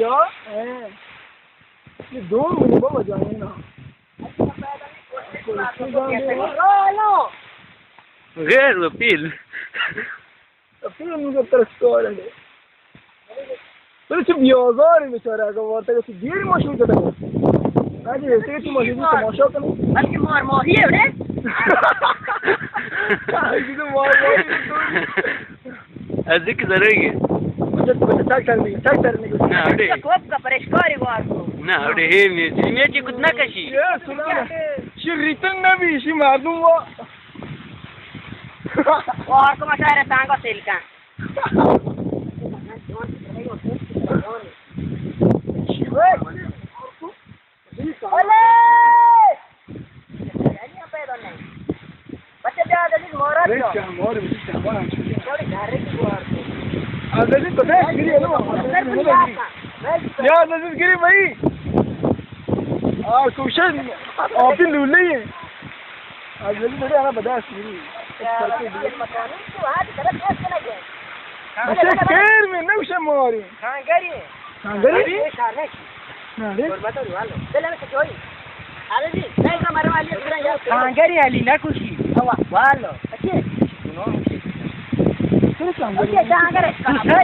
اے، اے دو منی بابا جانے نا۔ غیر وپیل۔ وپیل مجھے ترسکار ہے۔ بلے چہ بیازار بیچارہ، اگہ وارتگ تو دیر ماشین کتگ۔ اگہ ایسے کہ تو ماشین تماشا کنی۔ بلکہ مار ماہی ہے، اڑے؟ اگہ تو مار ماہی ہے تو۔ از یک ضرورت ہے۔ مجھے، مجھے چک کر نہیں، چک کر نہیں۔ نہ، اڑے۔ کوپ کا پرشکاری وار کو۔ نہ، اڑے ہے میچی، میچی کت نہ کشی۔ یہ سنو نا۔ شی ریتن نبی، شی مردم وا۔ وار کو مشاعرہ تانگا سیل کن۔ یا عزیز گری بھائی۔ آ کوشن آپی لولے ہیں۔ آ جلدی بڑے آنا بدا سیری۔ اچھا، خیر میں نہ گوشے ماری۔ کانگری؟ نہ رے۔ کانگری علی نہ کشی۔ والو۔ اچھا۔ تو کانگری؟